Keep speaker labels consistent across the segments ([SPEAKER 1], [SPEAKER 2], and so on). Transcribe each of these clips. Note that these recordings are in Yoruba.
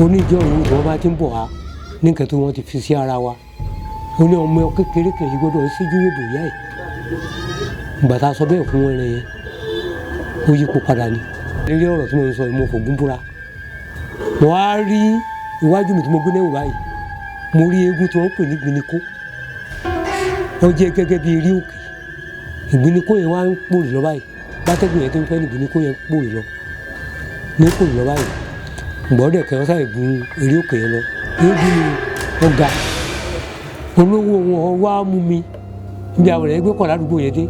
[SPEAKER 1] Oníjọ́ ìwé tí wọ́n bá ti ń bọ̀ wá ní nǹkan tí wọ́n ti fi sí ara wa. Ó ní ọmọ kékeré kan yìí gbọ́dọ̀ síjú wò bòyá ẹ̀. Ìgbà tá a sọ bẹ́ẹ̀ fún ẹran yẹn, ó yípo padà ni. Lórí ọ̀rọ̀ tí mo ń sọ yìí, mo fògún búra. Mo wá rí iwájú mi tí mo gbé náà wò báyìí, mo rí eégún tí wọ́n ń pè ní Ìgbínikó. Ó jẹ́ gẹ́gẹ́ bí eré òkè. Ìgbínikó yẹn wá ń pòrì lọ báyìí. Bátẹ́gùn yẹn tó ń fẹ́ ní Ìgbínikó yẹn ń pòrì lọ. Ní pòrì lọ báyìí. Ìgbọ́dọ̀ kẹ́ wọ́n sáré gun eré òkè yẹn lọ. Eégún ni ó ga. Olówó wọn wá mú mi. Níbi àwọn ẹgbẹ́ kọ̀ ládùúgbò yẹn dé.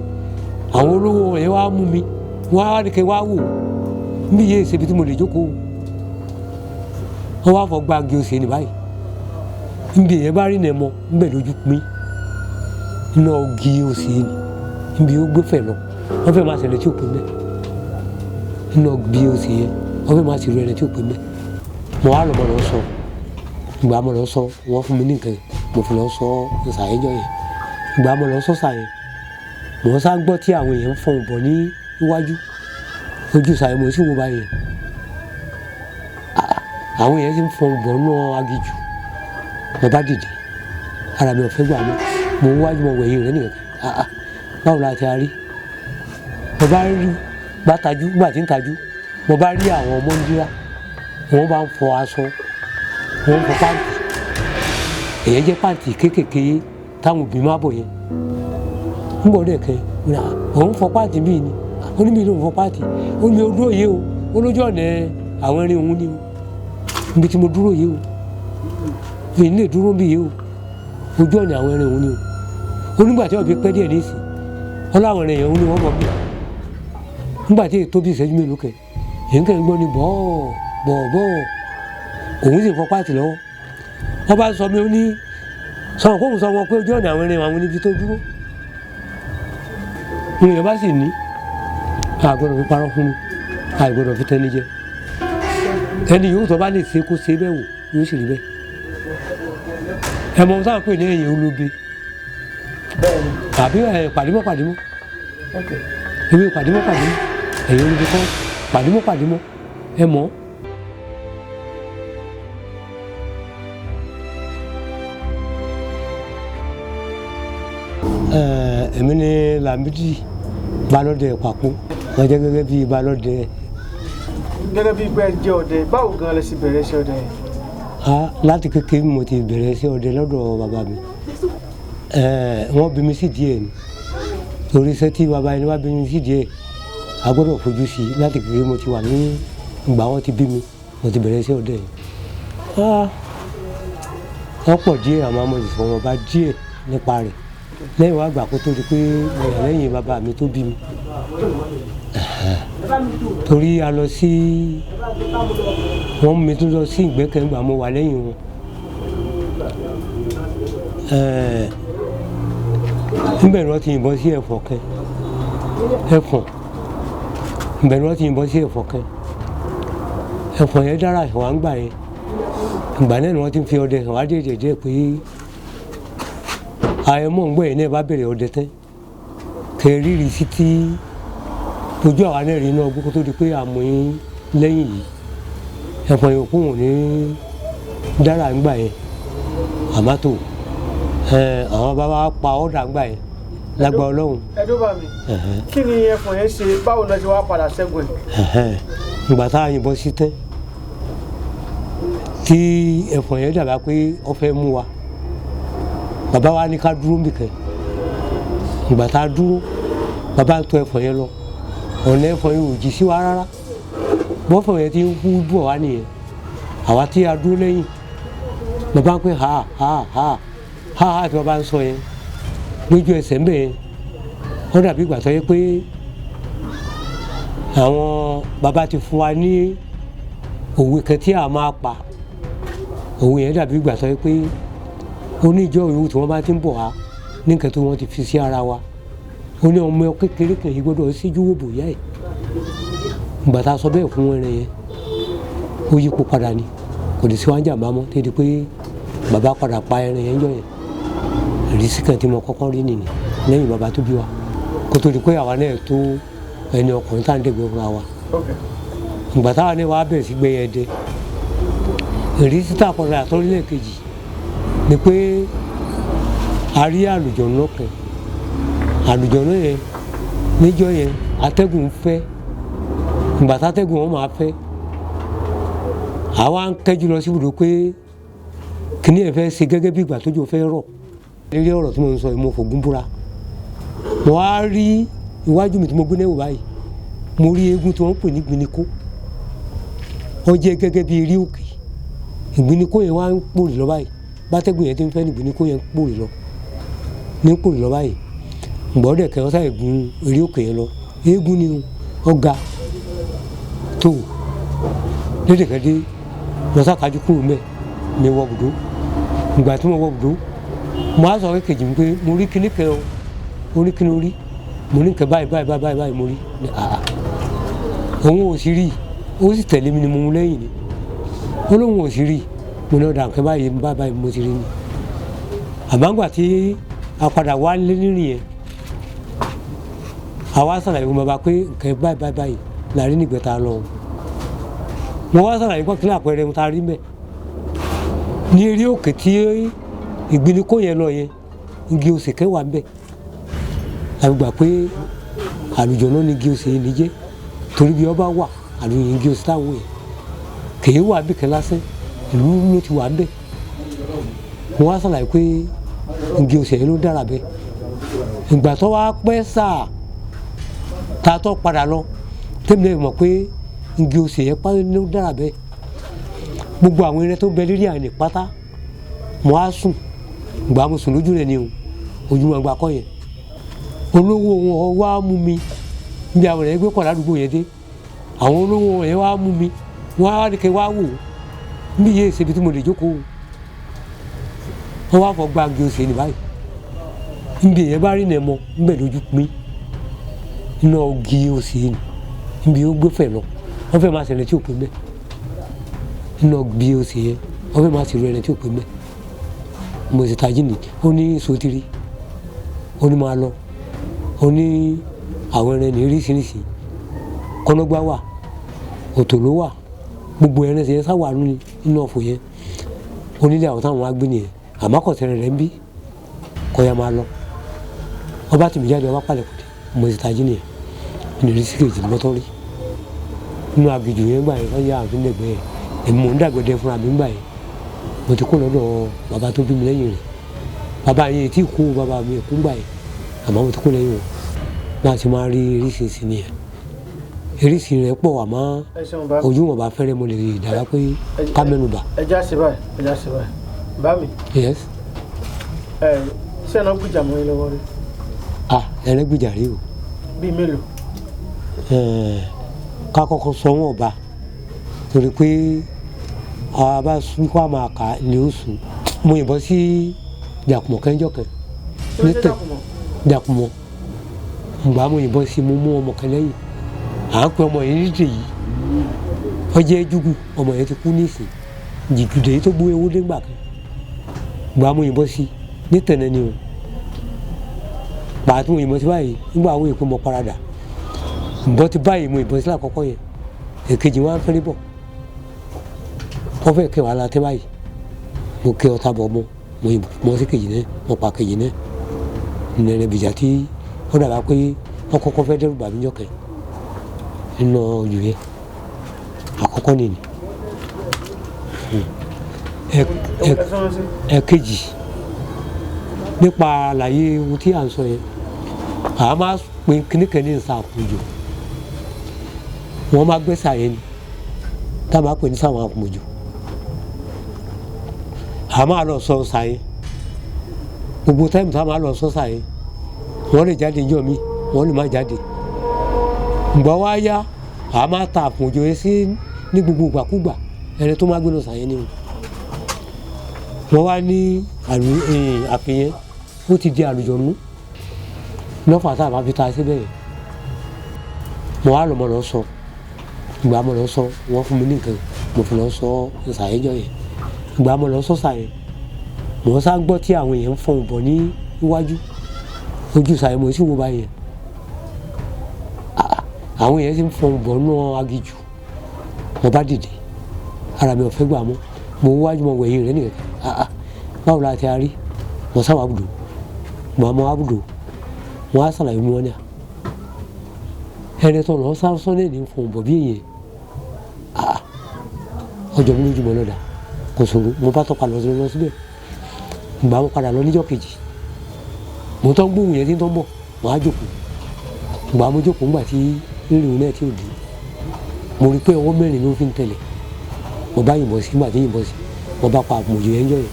[SPEAKER 1] Àwọn olówó wọn yẹn wá mú mi. Wọ́n á ní kí n wá wò. Níbi yéé ṣe ibi tí mo lè jókòó. Wọ́n wá fọ gbági òsè ní báyìí. Níbi yẹn bá rí nà mọ́, níbẹ̀ lójú pín. Iná ogi òsè ni. Níbi ó gbé fẹ̀ lọ. Wọ́n fẹ́ máa ṣẹlẹ̀ tí ò pé mẹ́. Iná ogi òsè yẹn. Wọ́n fẹ́ máa ṣèrú ẹni tí ò pé mẹ́. Mo wá lọ mọ̀ lọ sọ. Ìgbà mo lọ sọ, wọ́n fún mi ní nǹkan. Mo fi lọ sọ ìsàyẹ́jọ́ yẹn. Ìgbà mo lọ sọ sàyẹn, mo sá ń gbọ́ tí àwọn èèyàn ń fọhùn bọ̀ ní iwájú. Ojú sàyẹn mo sì wò báyìí. Àwọn èèyàn sì ń fọhùn bọ̀ nínú aginjù. Mo bá dìde. Ara mi ò fẹ́ gbà mọ́. Mo ń wájú, mo wẹ̀yìn rẹ̀ nìkan. Báwo la ti a rí? Mo bá rí, bá tajú, nígbà tí ń tajú, mo bá rí àwọn ọmọ ń dírá. Wọ́n bá ń fọ aṣọ, wọ́n ń fọ pàǹtì. Èyí jẹ́ pàǹtì kéékèèké táwọn òbí máa bọ̀ yẹn. Ń bọ̀ dẹ̀ kẹ́, òun fọ pàǹtì bíi ni. Ó ní mi ló ń fọ pàǹtì. Ó ní mi ò dúró yìí o. Ó lójú ọ̀nà àwọn ẹrin òun ni o. Ibi tí mo dúró yìí o. Mi ní lè dúró bí yìí o. Ojú ọ̀nà àwọn ẹrin òun ni o. Ó nígbà tí ọ̀bí pẹ́ díẹ̀ nísìn, ó láwọn ẹrin yẹn òun ni wọ́n bọ̀ bí. Nígbà tí èyí tó bí ìṣẹ́jú mélòó kẹ̀, èyí kẹ́ ń gbọ́ ni bọ́ọ̀ bọ́ọ̀ bọ́ọ̀. Òun sì ń fọ pàǹtì lọ́wọ́. Wọ́n bá sọ mi, ó ní sọ̀rọ̀ kóhùn sọ wọn pé ojú ọ̀nà àwọn ẹrin àwọn níbi tó dúró. Ìyẹn bá sì ní, a gbọ́dọ̀ fi parọ́ fún mi, a gbọ́dọ̀ fi tẹ́ni jẹ. Ẹni yòówù tó bá lè ṣe kó ṣe bẹ́ẹ̀ wò, yóò sì rí bẹ́ẹ̀. Ẹ mọ ohun táwọn pè ní ẹ̀yìn olóbe. Tàbí ẹ̀ pàdímọ́ pàdímọ́. Ewé pàdímọ́ pàdímọ́. Ẹ̀yìn olóbe kọ́ pàdímọ́ pàdímọ́. Ẹ mọ̀. Èmi ni Lámídì Balódẹ Pàpó. Wọ́n jẹ́ gẹ́gẹ́ bí Balódẹ.
[SPEAKER 2] Gẹ́gẹ́ bí pé ẹ jẹ́ ọdẹ, báwo gan lẹ ṣe bẹ̀rẹ̀ iṣẹ́ ọdẹ yẹn?
[SPEAKER 1] Láti kékeré mo ti bẹ̀rẹ̀ iṣẹ́ ọdẹ lọ́dọ̀ bàbá mi. Wọ́n bí mi sí díẹ̀ ni. Torí iṣẹ́ tí bàbá ẹni bá bí mi sí díẹ̀, a gbọ́dọ̀ fojú sí i. Láti kékeré mo ti wà ní ìgbà wọ́n ti bí mi, mo ti bẹ̀rẹ̀ iṣẹ́ ọdẹ yẹn. Wọ́n pọ̀ díẹ̀ àmọ́ mo sì sọ wọn bá díẹ̀ nípa rẹ̀. Lẹ́yìn wá gbà kó tó di pé mo yà lẹ́yìn bàbá mi tó bí mi. Torí a lọ sí, wọ́n mú mi tún lọ sí ìgbẹ́kẹ̀ngbà mo wà lẹ́yìn wọn. Níbẹ̀ ni wọ́n ti yìnbọn sí ẹ̀fọ̀n kan. Ẹ̀fọ̀n. Níbẹ̀ ni wọ́n ti yìnbọn sí ẹ̀fọ̀n kan. Ẹ̀fọ̀n yẹn dára ẹ̀fọ̀n wá ń gbà yẹn. Ìgbà náà ni wọ́n ti ń fi ọdẹ hàn wá díẹ̀ díẹ̀ pé àyẹ̀mọ́ ń gbọ́ yẹn náà bá bẹ̀rẹ̀ ọdẹ tán. Kẹ̀ rírì sí tí ojú àwa náà rí iná ọgbó kó tó di pé àmọ́ yín lẹ́yìn yìí. Ẹ̀fọ̀n yẹn kò ní dára ń gbà yẹn. Àmọ́ tó, àwọn bàbá pa ọ̀dà ń gbà yẹn lágbà Ọlọ́run.
[SPEAKER 2] Ẹ dó bá mi. Kí ni ẹ̀fọ̀n yẹn ṣe? Báwo ni wọ́n ṣe wá padà ṣẹ́gun ẹ̀?
[SPEAKER 1] Ìgbà tá a yìnbọn sí tán, tí ẹ̀fọ̀n yẹn dàgbà pé ó fẹ́ mú wa. Bàbá wa ní ká dúró nbìkan. Ìgbà tá a dúró, bàbá ń tọ ẹ̀fọ̀n yẹn lọ. Ọ̀nà ẹ̀fọ̀n yẹn ò jí sí wa rárá. Bọ́fọ̀n yẹn ti ń kú bọ̀ wá nìyẹn. Àwa tí a dúró lẹ́yìn, bàbá ń pè ha ha ha ha ha tí bàbá ń sọ yẹn. Lójú ẹsẹ̀ ńbẹ̀ yẹn, ó dàbí ìgbà tó yẹ pé àwọn bàbá ti fún wa ní òwe kan tí a máa pa. Òwe yẹn dàbí ìgbà tó yẹ pé oníjọ́ ìwú tí wọ́n bá ti ń bọ̀ wá ní nǹkan tí wọ́n ti fi sí ara wa. Ó ní ọmọ kékeré kan yìí gbọ́dọ̀ síjú wò bòyá ẹ̀. Ìgbà tá a sọ bẹ́ẹ̀ fún ẹran yẹn, ó yípo padà ni. Kò lè sí wá ń jàmbá mọ́ títí pé bàbá padà pa ẹran yẹn jọ yẹn. Ìrísí kan tí mo kọ́kọ́ rí nìyẹn lẹ́yìn bàbá tó bí wa. Kó tó di pé àwa náà tó ẹni ọkùnrin tá à ń dẹ̀gbẹ́ fúnra wa. Ìgbà táwa náà wá bẹ̀rẹ̀ sí gbé yẹn dé. Ìrísí tá a padà àtọ́rílẹ̀ kejì ni pé a rí àlùjọ̀nnú kan. Àlùjọ̀nnú yẹn níjọ́ yẹn atẹ́gùn ń fẹ́. Ìgbà tátẹ́gùn wọn máa fẹ́, àwa ń kẹ́jú lọ síbùdó pé kíní ẹ̀ fẹ́ ṣe gẹ́gẹ́ bí ìgbà tójò fẹ́ rọ̀. Lérí ọ̀rọ̀ tí mo ń sọ yìí, mo fògún búra. Mo wá rí iwájú mi tí mo gbé náà wò báyìí, mo rí eégún tí wọ́n ń pè ní Ìgbínikó. Ó jẹ́ gẹ́gẹ́ bí eré òkè. Ìgbínikó yẹn wá ń pòrì lọ báyìí. Bátẹ́gùn yẹn ti ń fẹ́ ní Ìgbínikó yẹn ń pòrì lọ, ní ń pòrì lọ báyìí. Gbọ́dọ̀ kẹ́ ọ́ sáyẹ̀ gun eré òkè yẹn lọ. Eégún ni ó ga tó lédè kẹ́dé. Mo sá kájú kúrò mẹ́ mi wọ bùdó. Ìgbà tí mo wọ bùdó, mo á sọ kékejì mi pé mo rí kíní kẹ́ o. Ó ní kíní orí? Mo ní nǹkan báyìí báyìí báyìí báyìí mo rí. Ní àà, òun ò sì rí. Ó sì tẹ̀lé mi ni mo mú lẹ́yìn ni. Ó lóun ò sì rí. Mo ní ọ̀dà nǹkan báyìí báyìí báyìí mo ti rí ni. Àmọ́ ìgbà tí a padà wá lé nírìn yẹn, àwa ṣàlàyé fún bàbá pé nǹkan báyìí báyìí báyìí la rí nígbà tá a lọ. Mo wá ṣàlàyé pé kí ní àpẹẹrẹ ohun tá a rí mẹ́ ní eré òkè tí Ìgbínikó yẹn lọ yẹn, igi osè kẹwàá ń bẹ. A gbà pé àlùjọ̀nnú ni igi osè yìí ní jẹ́, torí bí ọba wà àlùyìn igi osè táwọn yẹn kèé wà bí kẹ lásán, ìlú ló ti wà ń bẹ. Mo wá ṣàlàyé pé igi osè yẹn ló dára bẹ́ẹ̀. Ìgbà tó wá pẹ́ sáà tá a tó padà lọ, tẹ́mi náà mọ̀ pé igi osè yẹn pátá ló dára bẹ́ẹ̀. Gbogbo àwọn ẹran tó ń bẹ lérí àná pátá, mo á sùn. Ìgbà mo sùn lójú rẹ̀ ni o, ojú wọn gba kọ́ yẹn. Olówó wọn wá mú mi níbi àwọn ẹgbẹ́ kọ̀ ládùúgbò yẹn dé. Àwọn olówó wọn yẹn wá mú mi, wọ́n á ní kí wá wò ó níbi yéé ṣe ibi tí mo lè jókòó. Wọ́n wá fọ gba igi osè ní báyìí. Níbi èèyàn bá rí nà mọ́ níbẹ̀ lójú pín iná igi osè ní níbi ó gbé fẹ̀ lọ. Wọ́n fẹ́ máa ṣẹlẹ̀ tí ò pé mẹ́ iná igi osè yẹn. Wọ́n fẹ́ máa ṣèrò ẹ̀rẹ̀ tí ò pé mẹ́. Mo sì tají nì. Ó ní sotiri, ó ní máa lọ. Ó ní àwọn ẹran ní oríṣiríṣi. Kọ́nọ́gbá wà, òtòló wà, gbogbo ẹran yẹn sáwà nínú inú ọ̀fọ̀ yẹn. Ó nílé àwọn táwọn wá gbé nìyẹn. Àmọ́ kọ̀sẹ̀rẹ̀ rẹ̀ ń bí kọ́ ya máa lọ. Ọba tìmí jáde, ọba palẹ̀ kùtì. Mo sì tají nìyẹn. Ní ìrísí kejì mọ́tọ́ rí nínú aginjù yẹn gbà yẹn lọ́yà àfin lẹ́gbẹ̀ẹ́ yẹn. Èmi mò ń dàgbẹ́dẹ fúnra mi gbà yẹn. Mo ti kó lọ́dọ̀ bàbá tó bí mi lẹ́yìn rẹ̀. Bàbá yẹn tí kú, bàbá mi kú gbà yẹn, àmọ́ mo ti kó lẹ́yìn wọn. Bá a ti máa rí oríṣiríṣi nìyẹn. Oríṣi rẹ̀ pọ̀, àmọ́
[SPEAKER 2] Ẹ ṣeun bá mi.
[SPEAKER 1] ojú wọn bá fẹ́rẹ̀, mo lè dàgbà pé ká mẹ́nu bà.
[SPEAKER 2] Ẹ já sí báyìí, ẹ já sí báyìí bá mi.
[SPEAKER 1] Yes.
[SPEAKER 2] Ẹ ṣé ẹ̀ náà gbìjà mọ́ yín lọ́wọ́ rí?
[SPEAKER 1] Ah, ẹlẹ́gbìjà rí o.
[SPEAKER 2] Bíi mélòó?
[SPEAKER 1] Ká kọ́kọ́ sọ wọn ọba, torí pé a bá sún kó a máa kà ní oṣù. Mo yìnbọn sí Jàkùmọ̀ kẹ́ńjọ́ kan.
[SPEAKER 2] Kí ló dé?
[SPEAKER 1] Ní tẹ̀-
[SPEAKER 2] Jàkùmọ̀?
[SPEAKER 1] Jàkùmọ̀. Ǹgbà mo yìnbọn sí, mo mú ọmọ kan lẹ́yìn. À ń pe ọmọ yẹn nídìí yìí, ó jẹ́ júgù. Ọmọ yẹn ti kú nísìn jìgìdè yìí tó gbé owó dégbà kan. Ǹgbà mo yìnbọn sí ní tẹ̀nẹ̀ ni o. Pàtó mo yìnbọn sí báyìí, nígbà àwọn èèpo mo paradà nbọ ti báyìí, mo yìnbọn sí lákọ̀ọ́kọ́ yẹn. Èkejì wọn á fẹ́rẹ́ bọ̀, wọ́n fẹ́ kẹ́ wàhálà tẹ́ báyìí. Mo kẹ́ ọta bọ̀, mo yìnbọn sí kejì náà, mo pa kejì náà. Nẹ̀rẹ̀ bìjà tí ó dàbà pé wọ́n kọ́kọ́ fẹ́ dẹ́rù bà mí jọ̀kẹ́ nínú ojú yẹn àkọ́kọ́ nìyí.
[SPEAKER 2] Ẹ sọ́nà sí.
[SPEAKER 1] Ẹ̀kejì, nípa àlàyé ohun tí à ń sọ yẹn, à máa pe kíníkan ní ìsàkójò. Wọ́n máa gbẹ́sà yẹn ni tá a máa pè ní sáwọn àpòjò. À máa lọ sọ ṣàyẹn. Gbogbo táìmù tá a máa lọ sọ ṣàyẹn, wọ́n lè jáde níjọ́ mi, wọ́n lè má jáde. Ǹgbà wá yá, à máa ta àpòjò yẹn sí ní gbogbo ìgbàkúgbà. Ẹni tó máa gbé lọ ṣàyẹn ni o. Wọ́n wá ní àfihàn ó ti di àlùjọ̀nú lọ́fà tá a bá fi ta síbẹ̀ yẹn. Mo wá lọ, mo lọ sọ. Ìgbà mo lọ sọ, wọ́n fún mi ní nǹkan, mo fi lọ sọ ṣàyẹ́jọ́ yẹn. Ìgbà mo lọ sọ ṣàyẹn, mo sá gbọ́ tí àwọn èèyàn ń fọhùn bọ̀ ní iwájú ojú ṣàyẹn. Mo sì wo báyẹn. Ah, àwọn èèyàn sì ń fọhùn bọ̀ nínú aginjù. Mo bá dìde, ara mi ò fẹ́ gbà mọ́. Mo wájú mọ wẹ̀yìn rẹ̀ nìkan. Ah, báwo la ti a rí? Mo sáwà bùdó. Mo àmọ́ àbùdó. Mo á sàlàyé mu wọn ni à. Ẹni tó lọ sá sọ́nà ní fún bọ̀ bí èèyàn. Ah, ọjọ́ mi lójú mọ́ lọ́dà. Kò sòrò, mo bá tọpa lọ lọ síbẹ̀. Ìgbà mo padà lọ níjọ́ kejì. Mo tọ́ ń gbóhùn yẹn tí ń tọ́ ń bọ̀, mo á jókòó. Ìgbà mo jókòó ńgbà tí rírì òun náà tí ò dé. Mo rí i pé ọwọ́ mẹ́rin ló fi ń tẹ̀lẹ̀. Mo bá yìnbọn sí, nígbà tí yìnbọn sí, mo bá pa àpòmọ̀jò yẹn jọ yẹn.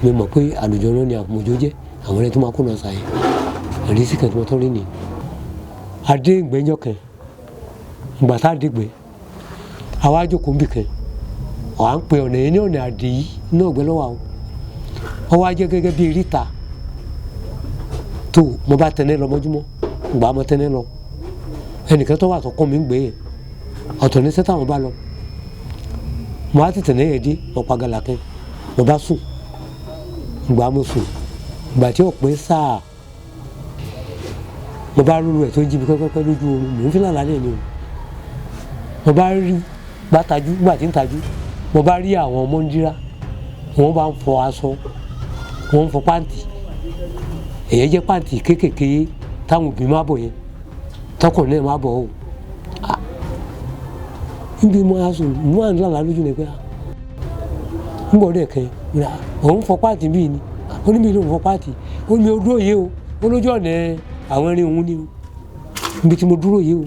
[SPEAKER 1] Mi mọ̀ pé àlùjọ náà ni àpòmọ̀jò jẹ́, àwọn ẹni tó máa kó lọ sà yẹn. Ìrísí kan tí mo tọ́ rí nìyí. Adé ìgbẹ́jọ́ kan, ìgbà tá a dé gbẹ́, àwa jókòó níbì kan. À ń pe ọ̀nà yẹn ní ọ̀nà àdè yìí náà gbẹ́ lọ́wọ́ àwọn. Ó wá jẹ́ gẹ́gẹ́ bí eríta. Tó mo bá tẹ̀lé lọ mọ́júmọ́, ìgbà mo tẹ̀lé lọ. Ẹnìkan tó wà tó kọ́ mi ń gbé yẹn. Ọ̀tọ̀ ní sẹ́tà wọn bá lọ. Mo á ti tẹ̀lé yẹn dé, mo pa gàlà kan, mo bá sùn. Ìgbà mo sùn, ìgbà tí ó pé sáà, mo bá rúru ẹ̀ tó ń jí mi pẹ́pẹ́pẹ́ lójú oorun, mò ń fi làlá náà ni o. Mo bá rí gbà tajú, gbà tí ń tajú, mo bá rí àwọn ọmọ ń dírá, wọ́n bá ń fọ aṣọ, wọ́n ń fọ pàǹtì. Èyí jẹ́ pàǹtì kéékèèké táwọn òbí máa bọ̀ yẹn, tọkùnrin náà máa bọ̀ o. Níbi mo á sùn, mo máa ń lálàá lójú ni pé ń bọ̀ dẹ̀ kẹ́, òun fọ pàǹtì bíi ni, ó ní mi ló ń fọ pàǹtì, ó ní mi ò dúró yìí o, ó lójú ọ̀nà àwọn ẹrin òun ni o, níbi tí mo dúró yìí o,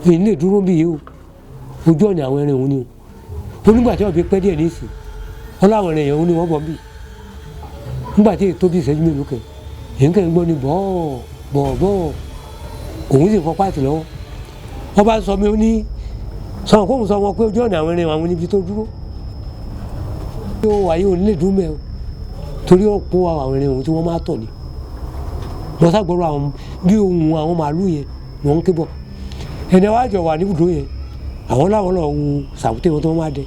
[SPEAKER 1] mi ní lè dúró bí yìí o, ojú ọ̀nà àwọn ẹrin òun ni o. Ó nígbà tí ọ̀bí pẹ́ díẹ̀ nísìn, ó láwọn ẹrin òun ni wọ́n bọ̀ bí. Nígbà tí èyí tó bí ìṣẹ́jú mélòó kẹ̀, èyí kẹ́ ń gbọ́ ni bọ́ọ̀ bọ́ọ̀ bọ́ọ̀, òun sì fọ pàǹtì lọ́wọ́. Wọ́n bá sọ mi ó ní sọ kóhùn sọ wọn pé ojú ọ̀nà àwọn ẹrin àwọn níbi tó dúró. Ó wáyé òun lè dúró mẹ́ o, torí ọ̀pọ̀ àwọn ẹrin òun tí wọ́n máa tọ̀ ni. Mo ságbọ́rọ̀ àwọn bí ohun àwọn màálù yẹn wọ́n ń ké bọ̀. Ẹni wá jọ wà níbùdó yẹn, àwọn láwọn lọ wo sàkúté wọn tó máa dẹ.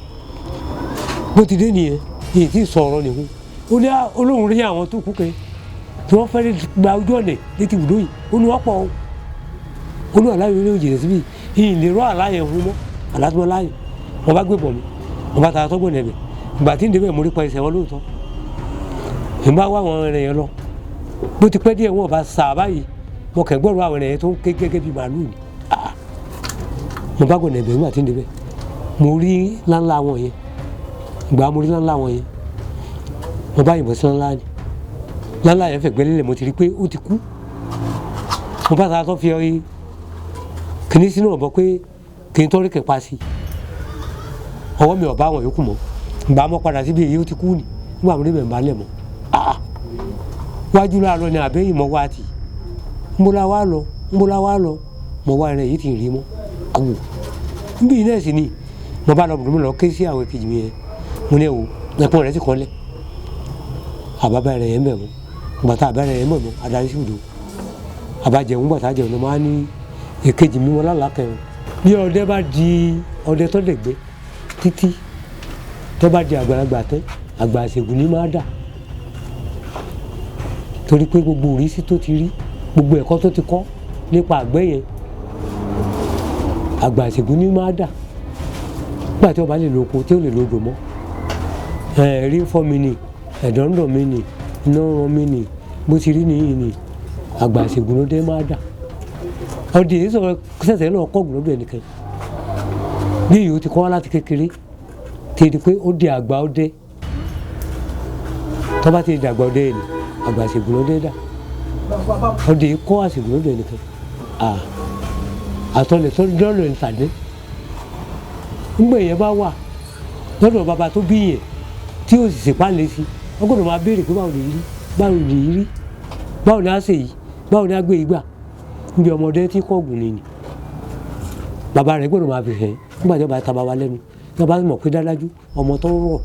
[SPEAKER 1] Bó ti dé nìyẹn, èyí tí sọ̀rọ̀ nìhun. Ó ní olóhùn rí àwọn tó kú kẹ́ tí wọ́n fẹ́ gba ojú ọ̀nà létí ibùdó yìí, ó ní wọ́n pọ̀ o. Ó ní àlàyé olóhùn jìnnà síbí, ìyìn lè rọ́ àlàyé fún mọ́, àlàtúmọ̀ láàyè. Wọ́n bá gbé bọ̀ mi, wọ́n bá tara tọ́gbọ̀n ẹ̀bẹ̀. Ìgbà tí ń débẹ̀ mo rí pa ẹsẹ̀ wọn lóòótọ́. Èmi bá wá àwọn ẹran yẹn lọ. Bó ti pẹ́ díẹ̀ wọn bá sà báyìí, mo kẹ̀ gbọ́rọ̀ àwọn ẹran yẹn tó ń ké gẹ́gẹ́ bí màálù ni. Mo bá gbọ̀nà ẹ̀bẹ̀ nígbà tí ń débẹ̀. Mo rí ńláńlá wọn yẹn. Ìgbà mo rí ńláńlá wọn yẹn, mo bá yìnbọn sí ńláńlá ni. Ńláńlá yẹn fẹ̀gbẹ́ lélẹ̀ mo ti rí pé ó ti kú. Mo bá tara tó fi ọyẹ kìíní sínú ọ̀bọ pé kí n tọ́rí kẹpa sí i. Ọwọ́ mi ò bá àwọn yòókù mọ́. Ìgbà mo padà síbi èyí ó ti kú ni. Nígbà mo débẹ̀ ń bá lẹ̀ mọ́. Wájú la lọ ni àbẹ́yìn mọ́ wá tì. Ńbọ́lá wá lọ, ńbọ́lá wá lọ. Mo wá ẹran yìí ti rí mọ́. Àwò. Níbi náà sì ni mo bá lọ bùrùmí lọ ké sí àwọn èkejì mi yẹn. Mo ní ẹ̀wò, ẹ̀pọ̀n rẹ̀ sì kọ́lẹ̀. Àbábá ẹran yẹn bẹ̀ mọ́. Ìgbà tá àbá ẹran yẹn bẹ̀ mọ́, adarí sí ibùdó. Àbá jẹun, ìgbà tá jẹun lọ máa ní èkejì mi wọn lálàá kẹrin. Bí ọdẹ bá di ọdẹ tó lè gbé títí tó bá di àgbàlagbà tán, àgbà àṣègùn ni máa dà. Torí pé gbogbo ìrísí tó ti rí, gbogbo ẹ̀kọ́ tó ti kọ́ nípa àgbẹ̀ yẹn, àgbà àṣègùn ni máa dà. Nígbà tí ó bá lè lo oko tí ó lè lo odò mọ́. Ẹ̀rí ń fọ́ mi ni, ẹ̀dọ̀ ń dọ̀ mí ni, iná ń ràn mí ni, bó ti rí nìyí ni, àgbà àṣègùn ló dé máa dà. Ọdẹ yìí sọ̀rọ̀ sẹ̀sẹ̀ lọ kọ́ ògùn lọ́dọ̀ ẹnìkan. Bí èyí ó ti kọ́ wá láti kékeré, tí di pé ó di àgbà ọdẹ. Tó bá ti di àgbà ọdẹ yìí ni, àgbà àṣègùn ló dé dà. Ọdẹ yìí kọ́ àṣègùn lọ́dọ̀ ẹnìkan. Àtọlẹ̀ tó dọ́lọ̀ ní tàdé. Nígbà yẹn bá wà lọ́dọ̀ bàbá tó bí yẹn tí ó sì sèpá lé sí, wọ́n gbọ́dọ̀ máa béèrè pé báwo lè rí, báwo lè rí, báwo ni a ṣe yìí, báwo ni a gbé yìí gbà. Níbi ọmọdé tí kọ́ ògùn ni ni. Bàbá rẹ̀ gbọ́dọ̀ máa fi hàn nígbà tí ó bá ta bàbá lẹ́nu. Tí wọ́n bá mọ̀ pé dájú ọmọ tó rọ̀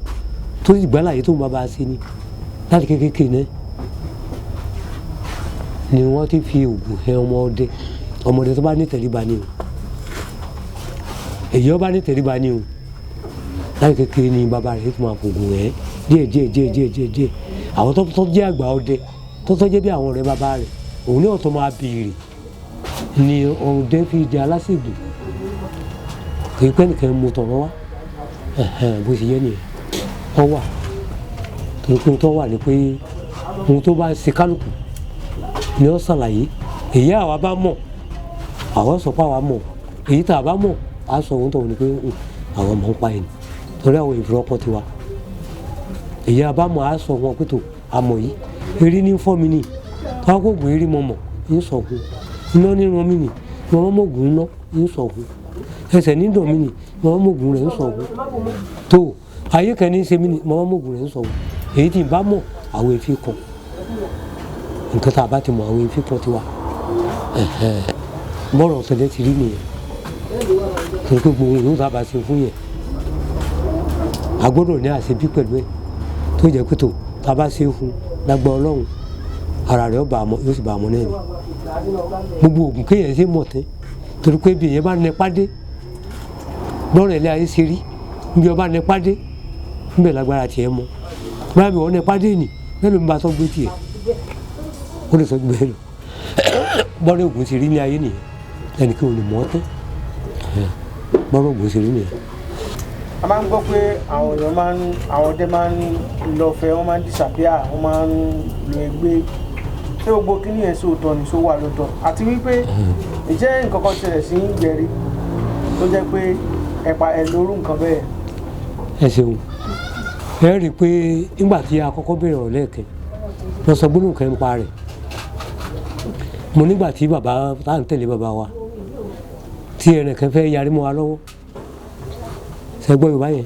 [SPEAKER 1] tó sì gbálàyé tó ń bàbá ṣe ni láti kékeré náà ni wọ́n ti fi ògùn hẹ ọmọdé. Ọmọdé tó bá ní tẹríba ni o. Èyí ó bá ní tẹríba ni o. Láti kékeré ni bàbá rẹ̀ tó máa fògùn hẹ díẹ̀ díẹ̀ díẹ̀ díẹ̀ díẹ̀ díẹ̀. Àwọn tó jẹ́ àgbà ọdẹ tó jẹ́ bí àwọn ọ̀rẹ́ bàbá rẹ̀, òun náà tó máa béèrè ni ọdẹ fi di aláṣègùn. Kì í pẹ́ nìkan mú tọ̀rọ̀ wá. Bó ṣe yẹ nìyẹn. Ọ wà torí pé ohun tó wà ní pé ohun tó bá ń ṣe kálukú ni ó ṣàlàyé. Èyí àwa bá mọ̀, àwọn sọ pé àwa mọ̀. Èyí tá a bá mọ̀, a sọ ohun tó wù ní pé àwọn mọ̀ ń pa ẹni torí àwọn ìfúrọ́pọ̀ tiwa. Èyí a bá mọ̀, a sọ wọn pé tó àmọ̀ yìí eré ní fọ́ mi nì tọ́wọ́ kò gùn eré mọ̀ mọ̀ ń sọ fún iná ní ran mi nì mọ̀ mọ̀ gùn iná ń sọ fún ẹsẹ̀ ní dùn mí nì mọ̀ mọ̀ gùn rẹ̀ ń sọ fún tó ayé kan ní ṣe mí nì mọ̀ mọ̀ gùn rẹ̀ ń sọ fún. Èyí tí n bá mọ̀, àwọn èéfín kan nǹkan tá a bá ti mọ̀, àwọn èéfín kan tiwa. Bọ́ọ̀rọ̀ ọ̀sẹ̀lẹ̀ ti rí nìyẹn. Torí pé gbogbo òun tá a bá ṣe fún yẹn, a gbọ́dọ̀ ní àṣebí pẹ̀lú ẹ̀ tó jẹ́ pé tó tá a bá ṣe fún lágbá Ọlọ́run, ara rẹ̀ ó bá a mọ̀, yóò sì bá a mọ̀ náà ni. Gbogbo ògùn kéèyàn ṣe mọ̀ tẹ́, torí pé bí èèyàn bá nẹpá dé lọ́rọ̀ ilé ayé ṣe rí, bí ọba nẹpá dé níbẹ̀ lágbára tiẹ̀ mọ́. Báyìí wọ́n nẹpá dé nì bẹ́ẹ̀ ló ń bá sọ gbé tiẹ̀, ó lè sọ gbé lọ. Bọ́ọ̀rọ̀ ògùn ṣe rí ní ayé nìyẹn, ẹnì kí o lè mọ̀ ọ́ tẹ́. Bọ́ọ̀rọ̀ ògùn ṣe rí nìyẹn.
[SPEAKER 2] A máa ń gbọ́ pé àwọn èèyàn máa ń, àwọn ọdẹ máa ń lọ fẹ́, wọ́n máa ń disappear, wọ́n máa ń lo ẹgbẹ́. Ṣé gbogbo kíní yẹn sóòótọ́ ni, só wà lóòótọ́? Àti wípé ǹjẹ́ nǹkan kan ṣẹlẹ̀ sí Ìgbẹ̀rí tó jẹ́ pé ẹ̀pa ẹ̀ lórú nǹkan bẹ́ẹ̀?
[SPEAKER 1] Ẹ ṣeun. Ẹ rí i pé nígbà tí a kọ́kọ́ bẹ̀rẹ̀ ọ̀rọ̀ lẹ́ẹ̀kan, wọ́n sọ gbólóhùn kan nípa rẹ̀. Mo nígbà tí bàbá tá à ń tẹ̀lé bàbá wa tí ẹnì kan fẹ́ yarí mọ́ wa lọ́wọ́. Ṣé gbọ́ Yorùbá yẹn?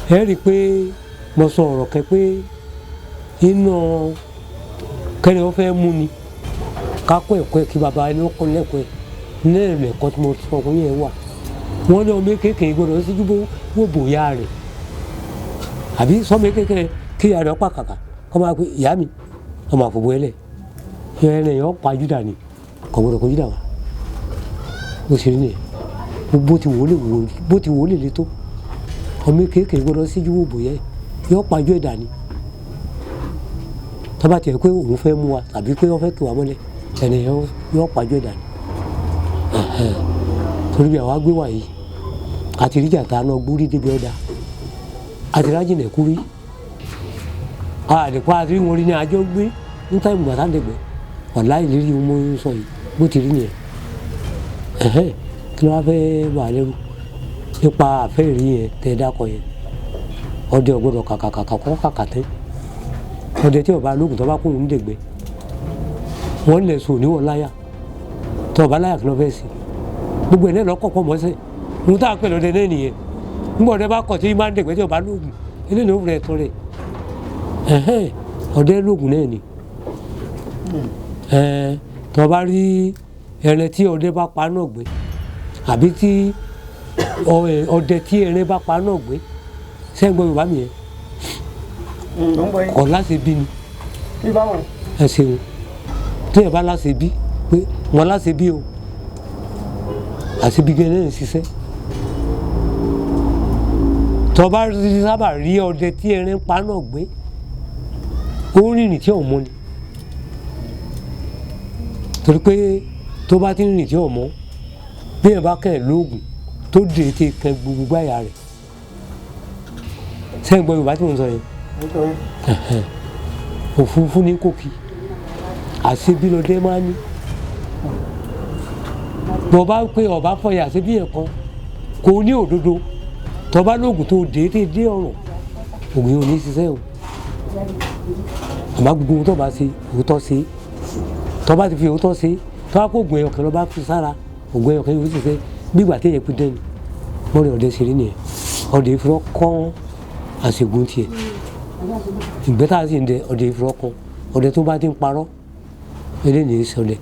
[SPEAKER 1] Ẹ rí i pé mo sọ ọ̀rọ̀ kan pé iná kẹ́ni wọ́n fẹ́ mú ni ká kọ́ ẹ̀kọ́ ẹ̀ kí bàbá ẹni ó kọ́ lẹ́kọ̀ọ́ ẹ̀ ní ẹ̀kọ́ tí mo sọ fún yẹn wà. Wọ́n ní ọmọ kékeré gbọ́dọ̀ síjú bó wò bòyá rẹ̀, àbí sọmọ kékeré kí ìyá rẹ̀ pa kàkà kọ́ máa pe ìyá mi ọmọ àfọ̀bọ̀ ẹlẹ̀ ẹ̀rẹ̀ yẹn pa Júdà ni, kò gbọ́dọ̀ kó Júdà wá. Bó ṣe rí nìyẹn. Bó ti wò ó lè wò, bó ti wò ó lè le tó, ọmọ kékeré gbọ́dọ̀ síjú wò bòyá ẹ̀ yọ pa Júdà ni. Tó bá tiẹ̀ pé òun fẹ́ mú wa tàbí pé wọ́n fẹ́ kí wa mọ́lẹ̀, ẹni yọ pa Júdà ni. Torí bí àwa gbé wà yìí, àti rí jàtá náà gbúrí débi ọ̀dà, àti rájìnà kú rí, àdìpá àti rí wọn rí ní àjọ gbé ní táìmù gbàtà dẹ̀gbẹ́ ọ̀la ìlérí mo ń sọ yìí bó ti rí nìyẹn. Kí ló wá fẹ́ wà lẹ́rù nípa àfẹ́ ìrí yẹn tẹ́ dákọ̀ yẹn? Ọdẹ ò gbọ́dọ̀ kàkàkàkà kọ́ kàkà tẹ́. Ọdẹ tí ọba lóògùn tó bá kóhun ń dẹ̀gbẹ́, wọ́n lẹ̀ sùn níwọ̀n láyà. Tó ọba láyà kí ló fẹ́ sí? Gbogbo ẹ̀ náà lọ́kọ̀ọ̀kọ̀ mọ́sẹ̀. Ohun tá a pè lọ́dẹ náà nìyẹn. Nígbà ọdẹ bá kọ̀ tí máa ń dẹ̀gbẹ́ tí ọba lóògùn, eléyìí ló rẹ̀ tọ́ rẹ̀. Ọdẹ lóògùn náà ni. Tó bá rí ẹran tí ọdẹ bá pa náà gbé, àbí tí ọdẹ tí ẹran bá pa náà gbé, ṣé ń gbọ́ Yorùbá mi yẹn? Kọ̀ láti bí ni.
[SPEAKER 2] Bí báwo?
[SPEAKER 1] Ẹ ṣeun. Tí ẹ bá láti bí pé wọn láti bí o, àti bí gẹ́gẹ́ náà ń ṣiṣẹ́. Tó bá sábà rí ọdẹ tí ẹran pa náà gbé, ó rìnrìn tí ò mọ́ ni. Torí pé tó bá ti rìnrìn tí ò mọ́, bí ẹ bá kàn ẹ́ lóògùn tó dé tí kan gbogbo gbáyà rẹ̀. Ṣé ń gbọ́ Yorùbá tí mò ń sọ yẹn? Òfurufú ní kòkì, àṣebí lọdẹ máa ní. Bọ̀ bá pé ọba fọyà àṣebí yẹn kan kò ní òdodo, tó bá lóògùn tó dé tí dé ọ̀rọ̀, ògùn yóò ní ṣiṣẹ́ o. Àmọ́ gbogbo ohun tó bá ṣe, òótọ́ ṣe. Tó bá ti fi òótọ́ ṣe, tó bá kó ògùn ẹyọkàn lọ bá fi sára, ògùn ẹyọkàn yóò ṣiṣẹ́ bí ìgbà téèyàn pín dẹ́nu. Bọ́ọ̀lù ọdẹ ṣe rí nìyẹn. Ọdẹ ìfúrọ́ kọ́ àṣegùn tiẹ̀. Ìgbẹ́ tá a sì ń dẹ ọdẹ ìfúrọ́ kan, ọdẹ tó bá ti ń parọ́, eléyìí sọdẹ.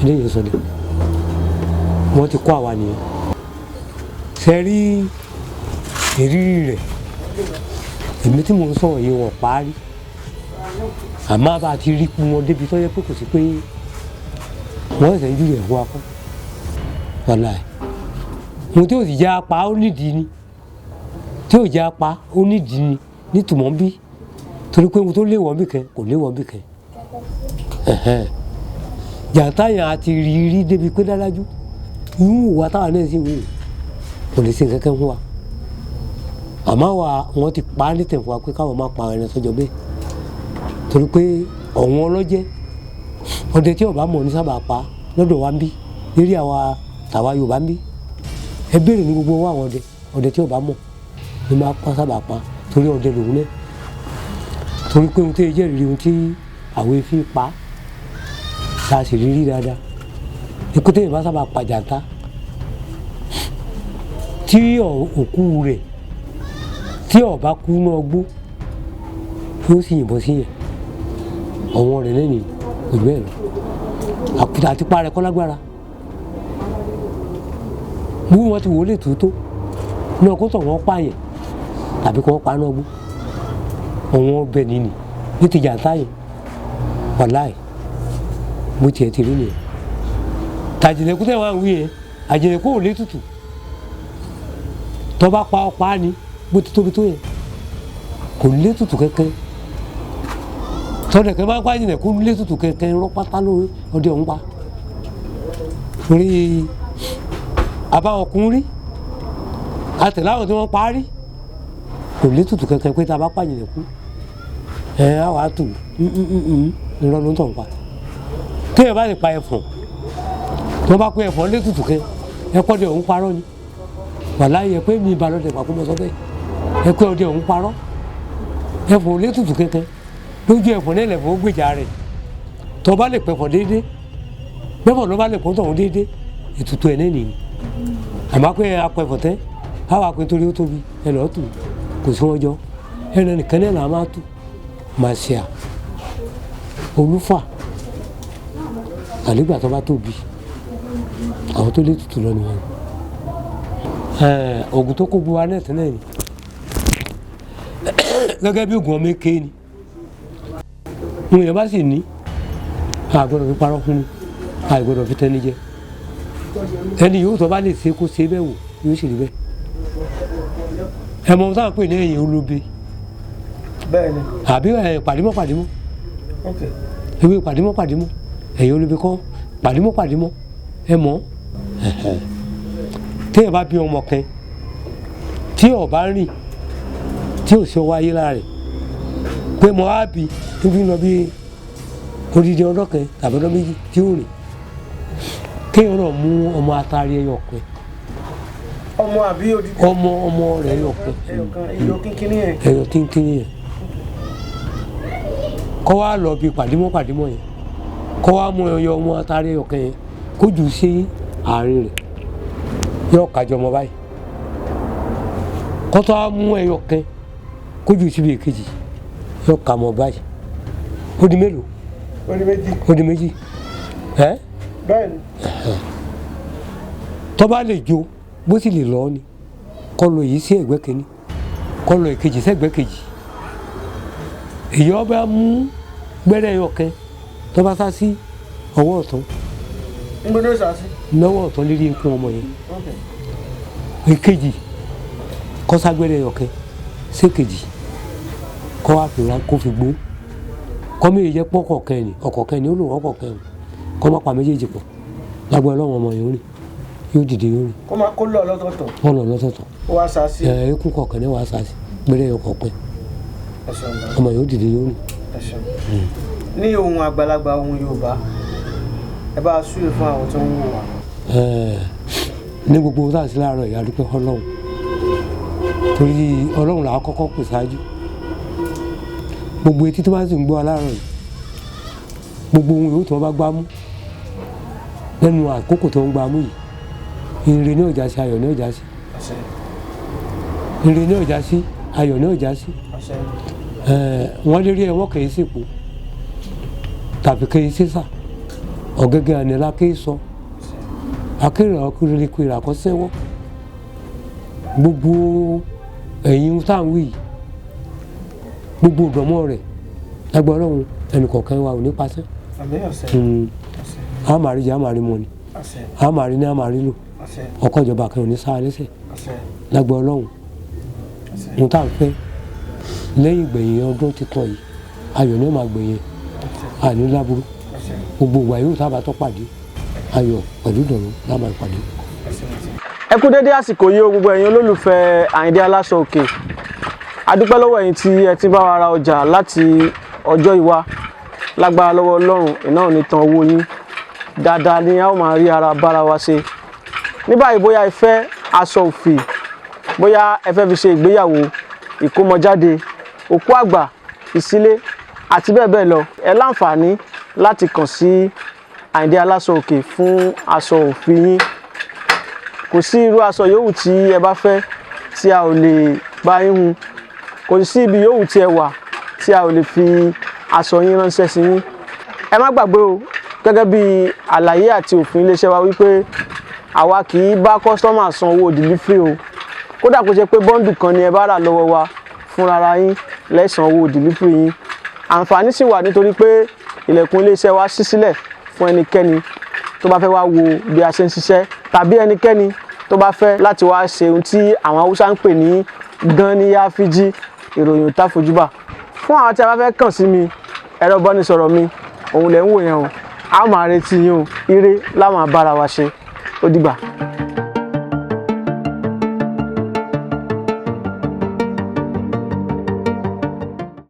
[SPEAKER 1] Eléyìí sọdẹ. Wọ́n ti kọ́ àwa nìyẹn. Ṣé rí ìrírí rẹ̀? Èmi tí mò ń sọ̀rọ̀ yìí wọ́n parí. Àmọ́ bá a ti rí wọn débi tó yẹ pé kò sí pé wọ́n ṣẹ̀ṣẹ̀ ń júwèé fún wa kọ́. Wàláì. Ohun tí ò sì jẹ́ apá ó nídìí ni. Tí ò jẹ́ apá ó nídìí ni nítumọ̀ ń bí. Torí pé ohun tó léwọ̀ bí kan kò léwọ̀ bí kan. Jàǹtá yẹn a ti rí rí débi pé dájú. Ń wò wá táwa náà sì wò kò lè ṣe nǹkan kan fún wa. Àmọ́ wa wọ́n ti pa á nítẹ̀ fún wa pé káwọn má pa ẹran sọ́jọ́ bẹ́ẹ̀, torí pé ọ̀wọ́n ọlọ́jẹ́ ọdẹ tí ọba mọ̀ ní sábà pa lọ́dọ̀ wa ń bí lérí àwa tàwa Yorùbá ń bí. Ẹ béèrè ní gbogbo owó àwọn ọdẹ, ọdẹ tí ọba mọ̀ ní máa pa sábà pa, torí ọdẹ lòun náà, torí pé ohun tí jẹ́ ìrírí ohun tí àwọn efi pa tá a sì rí rí dáadáa. Ikú téèyàn bá sábà pa jàǹtá tí òkú rẹ̀ tí ọba kú náà gbó yóò sì yìnbọn sí yẹn, ọ̀wọ́n rẹ̀ lẹ́nu kò jù bẹ́ẹ̀ lọ. Àkùtà àti pa rẹ̀ kọ́ lágbára, bí wọ́n ti wò ó lè tó tó náà kó tọ̀ wọ́n pààyàn tàbí kó wọ́n pa náà gbó, ọ̀wọ́n ọbẹ̀ nìyí ní ti jàǹtá yẹn wàláì bó tiẹ̀ ti rí nìyẹn. Tàjìnlẹ̀kú tẹ̀ wá ń wí yẹn, àjìnlẹ̀kú ò lè tutù, tó bá pa ọ́ pa á ni bó ti tóbi tó yẹn kò lè tutù kẹ́kẹ́. Tọ́lẹ̀ kẹ́ bá gbájìnlẹ̀ kó lè tutù kẹ́kẹ́ rọ́ pátá lórí ọdẹ ọ̀hún pa, torí àbáwọn kún rí àtẹ̀láwọn tí wọ́n pa á rí kò lè tutù kẹ́kẹ́ pé tá a bá pàjìnlẹ̀ kú ẹ̀ á wàá tù irọ́ ló ń tọ̀ ń pa. Téèyàn bá lè pa ẹ̀fọ̀n, tí wọ́n bá pé ẹ̀fọ̀n lè tutù kẹ́ ẹ kọ́ de ọ̀hún parọ́ ni wàláyé ẹ pé mi ìbàlọ́dẹ̀ pàkó mọ́ sọ bẹ́ẹ̀ ẹ pé ọdẹ ọ̀hún parọ́. Ẹ̀fọ̀n lè tutù kẹ́kẹ́ lójú ẹ̀fọ̀n náà lẹ̀fọ̀n ó gbèjà rẹ̀, tó bá lè pẹ̀fọ̀n déédé bẹ́fọ̀n ló bá lè pọ́n tọ̀hún déédé ètùtù ẹ̀ náà nìyí. Àmọ́ pé apẹ̀fọ̀n tẹ́ àwọn apẹ̀ torí ó tóbi ẹ lọ́ọ́ tù kò sí wọn jọ ẹran nìkan náà là á máa tù màṣíà olúfà àlégbà tó bá tóbi àwọn tó lè tutù lọ nìyẹn. Ògùn tó kó bu wa náà tẹ́lẹ̀ ni gẹ́gẹ́ bí ògùn ọmọ eke ni wọn yẹn bá sì ní àgbọ́dọ̀ fi parọ́ fún mi, àgbọ́dọ̀ fi tẹ́ni jẹ ẹni yóò tó bá lè ṣe kó ṣe bẹ́ẹ̀ wò yóò sì rí bẹ́ẹ̀. Ẹ mọ ohun táwọn pè ní ẹ̀yìn olóbe
[SPEAKER 2] bẹ́ẹ̀ ni
[SPEAKER 1] àbí pàdímọ́ pàdímọ́
[SPEAKER 2] ok
[SPEAKER 1] ewé pàdímọ́ pàdímọ́ ẹ̀yìn olóbe kọ́ pàdímọ́ pàdímọ́ ẹ mọ̀. Téèyàn bá bí ọmọ kan tí ó bá rìn tí ò sí ọwọ́ ayé lára rẹ̀ pé mo á bí tó fi ń lọ bí odidi ọdún kan tàbí ọdún méjì tí ó rìn, kéèyàn náà mú ọmọ atari ẹyọ kan
[SPEAKER 2] ọmọ àbí odidi
[SPEAKER 1] ọmọ ọmọ rẹ̀ ẹyọ kan
[SPEAKER 2] ẹyọkan ẹyọ kínkínní yẹn
[SPEAKER 1] ẹyọ kínkínní yẹn kọ́ wá lọ bí pàdímọ́ pàdímọ́ yẹn kọ́ wá mú ẹyọ ọmọ atari ẹyọ kan yẹn kó jù sí àárín rẹ̀ yọ kájọ ọmọ báyìí, kó tó wá mú ẹyọ kan kó jù síbi èkejì yọ kà mọ́ báyìí, ó di mélòó?
[SPEAKER 2] Ó di méjì.
[SPEAKER 1] Ó di méjì. Ẹ
[SPEAKER 2] bẹ́ẹ̀ ni
[SPEAKER 1] tó bá lè jó bó sì lè lọ ni kó lọ yìí sí ẹ̀gbẹ́ kìíní kó lọ èkejì sẹ́gbẹ́ kejì, èyí ọba mú gbẹ́rẹ́ ẹyọ kan tó bá sá sí ọwọ́ ọ̀tún
[SPEAKER 2] ń gbọ́dọ̀ sàásì
[SPEAKER 1] lọ́wọ́ ọ̀tún lérí ikú ọmọ yẹn,
[SPEAKER 2] ok
[SPEAKER 1] èkejì kó sá gbẹ́rẹ́ ẹyọ kan sékejì kó wá fi ra kó fi gbó kó méjì jẹ́ pọ́ kọ̀ọ̀kan ni ọ̀kọ̀ọ̀kan ni ó lò wọ́n kọ̀ọ̀kan ni kó má pa méjèèjì pọ̀ lágbó ọlọ́run ọmọ yẹn ó rìn yóò dìde yóò rìn
[SPEAKER 2] kó máa kó lọ lọ́tọ̀ọ̀tọ̀
[SPEAKER 1] wọ́n lọ lọ́tọ̀ọ̀tọ̀
[SPEAKER 2] ó wá sàásì
[SPEAKER 1] ẹ ikú kọ̀ọ̀kan ní wàá sá sí gbẹ́rẹ́ ẹyọ kọ̀ọ̀kan
[SPEAKER 2] ẹ ṣeun bàbá.
[SPEAKER 1] ọmọ yóò dìde yóò rìn.
[SPEAKER 2] Ẹ ṣeun. Ní ohun àgbàlagbà ohun Yorùbá ẹ bá a súre fún àwọn tó ń wò wá.
[SPEAKER 1] Ní gbogbo tá a sí láàárọ̀ yìí a dúpẹ́ Ọlọ́run torí Ọlọ́run là á kọ́kọ́ pè ṣáájú. Gbogbo etí tó bá sì ń gbọ́ aláàárọ̀ yìí gbogbo ohun yòówù tí wọ́n bá gbá mú lẹ́nu àkókò tó ń gbá mú yìí ire ní ọjà sí ayọ̀ ní ọjà sí
[SPEAKER 2] Àṣẹ
[SPEAKER 1] ire ní ọjà sí ayọ̀ ní ọjà sí.
[SPEAKER 2] àṣẹ
[SPEAKER 1] Wọ́n lérí ẹ̀wọ́n kì í sèpò tàbí kì í sísà ọ̀gẹ́gẹ́ ànilá kì í sọ akérè ọkùnrin kò ìràkọ́ sẹ́wọ́ gbogbo ẹ̀yin tá à ń wí yìí gbogbo ìdánmọ́ rẹ̀ lágbára Ọlọ́run ẹnì kọ̀ọ̀kan wa ò ní pasẹ́.
[SPEAKER 2] Àmín àṣẹ àṣẹ
[SPEAKER 1] A máa rí jẹ a máa rí mu ni
[SPEAKER 2] àṣẹ
[SPEAKER 1] a máa rí ní a máa rí lò
[SPEAKER 2] àṣẹ
[SPEAKER 1] ọkọ̀ ìjọba kan ò ní sáà lẹ́sẹ̀
[SPEAKER 2] àṣẹ
[SPEAKER 1] lágbára Ọlọ́run
[SPEAKER 2] àṣẹ
[SPEAKER 1] ohun tá à ń fẹ́ lẹ́yìn ìgbẹ̀yìn ọdún titun yìí ayọ̀ ni ó máa gbẹ̀yìn
[SPEAKER 2] àṣẹ
[SPEAKER 1] àní láburú
[SPEAKER 2] àṣẹ.
[SPEAKER 1] gbogbo ìgbà yóò sábà tó pàdé ayọ̀ pẹ̀lú ìdùnnú lábàá ìpàdé.
[SPEAKER 2] Ẹ kú dédé àsìkò yìí o, gbogbo ẹ̀yin olólùfẹ́ Àyìndé Aláṣọ Òkè. A dúpẹ́ lọ́wọ́ ẹ̀yin tí ẹ ti bá wa ra ọjà láti ọjọ́ ìwá. Lágbára lọ́wọ́ Ọlọ́run, iná ò ní tan owó yín. Dáadáa ni a ó máa rí ara bára wa ṣe. Ní báyìí, bóyá ẹ fẹ́ aṣọ òfì, bóyá ẹ fẹ́ fi ṣe ìgbéyàwó, ìkómọjáde, òkú àgbà, ìsílé àti bẹ́ẹ̀ bẹ́ẹ̀ lọ, ẹ láǹfààní láti kàn sí Àyìndé Aláṣọ Òkè fún aṣọ òfì yín. Kò sí irú aṣọ yòówù tí ẹ bá fẹ́ tí a ò lè bá yín hun. Kò sí ibi yòówù tí ẹ wà tí a ò lè fi aṣọ yín ránṣẹ́ sí yín. Ẹ má gbàgbé o, gẹ́gẹ́ bí àlàyé àti òfin iléeṣẹ́ wa wípé àwa kì í bá customer san owó delivery o. Kódà kó ṣe pé bundle kan ni ẹ bá rà lọ́wọ́ wa, fúnra yín lẹ san owó delivery yín. Àǹfààní sì wà nítorí pé ilẹ̀kùn iléeṣẹ́ wa ṣí sílẹ̀ fún ẹnikẹ́ni tó bá fẹ́ wá wo bí a ṣe ń ṣiṣẹ́, tàbí ẹnikẹ́ni tó bá fẹ́ láti wá ṣe ohun tí àwọn Haúsá ń pè ní gan ní yáfíjí. Ìròyìn ò fojúbà. Fún àwọn tí a bá fẹ́ kàn sí mi, ẹ̀rọ ìbánisọ̀rọ̀ mi òun lẹ̀ ń wò yẹn o. A máa retí yín o. Ire la máa bára wa ṣe. Ó dìgbà.